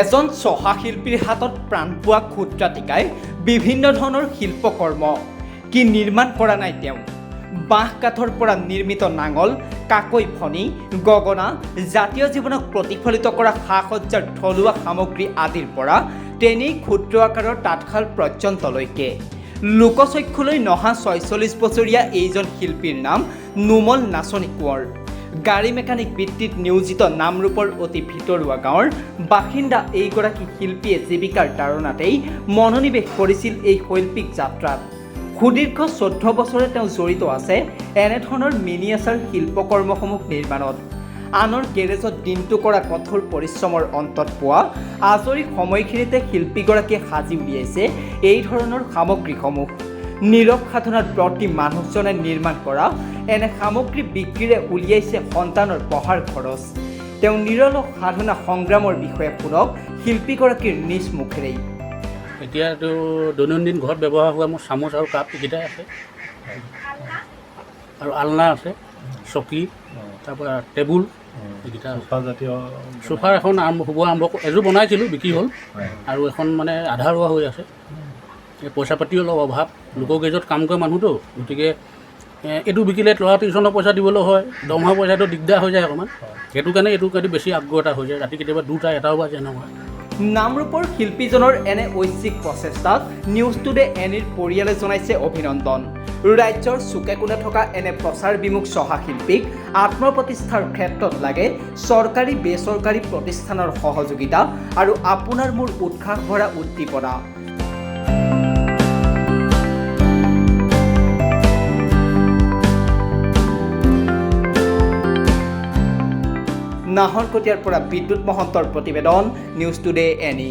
এজন চহা শিল্পীৰ হাতত প্ৰাণ পোৱা ক্ষুদ্ৰাতিকায় বিভিন্ন ধৰণৰ শিল্পকৰ্ম কি নিৰ্মাণ কৰা নাই তেওঁ। বাঁহ কাঠৰ পৰা নিৰ্মিত নাঙল, কাকৈ, ফণি, গগনা, জাতীয় জীৱনক প্ৰতিফলিত কৰা সা সজ্জাৰ থলুৱা সামগ্ৰী আদিৰ পৰা তেনেই ক্ষুদ্ৰ আকাৰৰ তাঁতশাল পৰ্যন্তলৈকে। লোকচক্ষুলৈ নহা 46 বছৰীয়া এইজন শিল্পীৰ নাম নোমল নাচনী কোঁৱৰ। গাড়ী মেকানিক বৃত্তিত নিয়োজিত নামৰূপৰ অতি ভিতৰুৱা গাঁৱৰ বাসিন্দা এইগৰাকী শিল্পীয়ে জীৱিকাৰ তাড়নাতেই মনোনিৱেশ কৰিছিল এই শৈল্পিক যাত্ৰাত। সুদীৰ্ঘ 14 বছৰে তেওঁ জড়িত আছে এনেধৰণৰ মিনিয়েচাৰ শিল্পকৰ্মসমূহ নিৰ্মাণত। আনৰ গেৰেজত দিনটো কৰা কঠোৰ পৰিশ্ৰমৰ অন্তত পোৱা আজৰি সময়খিনিতে শিল্পীগৰাকীয়ে সাজি উলিয়াইছে এই ধৰণৰ সামগ্ৰীসমূহ। নীৰৱ সাধনাত ব্ৰতী মানুহজনে নিৰ্মাণ কৰা এনে সামগ্ৰী বিক্ৰীৰে উলিয়াইছে সন্তানৰ পঢ়াৰ খৰচ। তেওঁ নিৰলস সাধনা সংগ্ৰামৰ বিষয়ে শুনক শিল্পীগৰাকীৰ নিজ মুখেৰেই। এতিয়াতো দৈনন্দিন ঘৰত ব্যৱহাৰ হোৱা মোৰ চামুচ আৰু কাপ এইকেইটাই আছে আৰু আলনা আছে, চকী, তাৰপৰা টেবুল, এইকেইটা আছে। চোফা জাতীয়? চোফাৰ এখন আৰম্ভ হ'ব, আৰম্ভ এযোৰ বনাইছিলোঁ, বিক্ৰী হ'ল। আৰু এখন মানে আধা ৰোৱা হৈ আছে। এই পইচা পাতিও অলপ অভাৱ, লোকৰ গেৰেজত কাম কৰা মানুহতো, গতিকে এইটো বিকিলে ল'ৰা টিউচনৰ পইচা দিবলৈ হয়, দৰমহা পইচাটো দিগদাৰ হৈ যায় অকণমান। সেইটো কাৰণে এইটো কাৰণে বেছি আগ্ৰহ এটা হৈ যায়। ৰাতি কেতিয়াবা 2টা 1টাও বাজে এনেকুৱা। নামৰূপৰ শিল্পীজনৰ এনে ঐচ্ছিক প্ৰচেষ্টাত নিউজ টুডে এনিৰ পৰিয়ালে জনাইছে অভিনন্দন। ৰাজ্যৰ চুকে কোণে থকা এনে প্ৰচাৰ বিমুখ চহা শিল্পীক আত্মপ্ৰতিষ্ঠাৰ ক্ষেত্ৰত লাগে চৰকাৰী বেচৰকাৰী প্ৰতিষ্ঠানৰ সহযোগিতা আৰু আপোনাৰ মোৰ উৎসাহ ভৰা উদ্দীপনা। নাহৰকটীয়াৰ পৰা বিদ্যুৎ মহন্তৰ প্ৰতিবেদন, নিউজ টুডে এনি।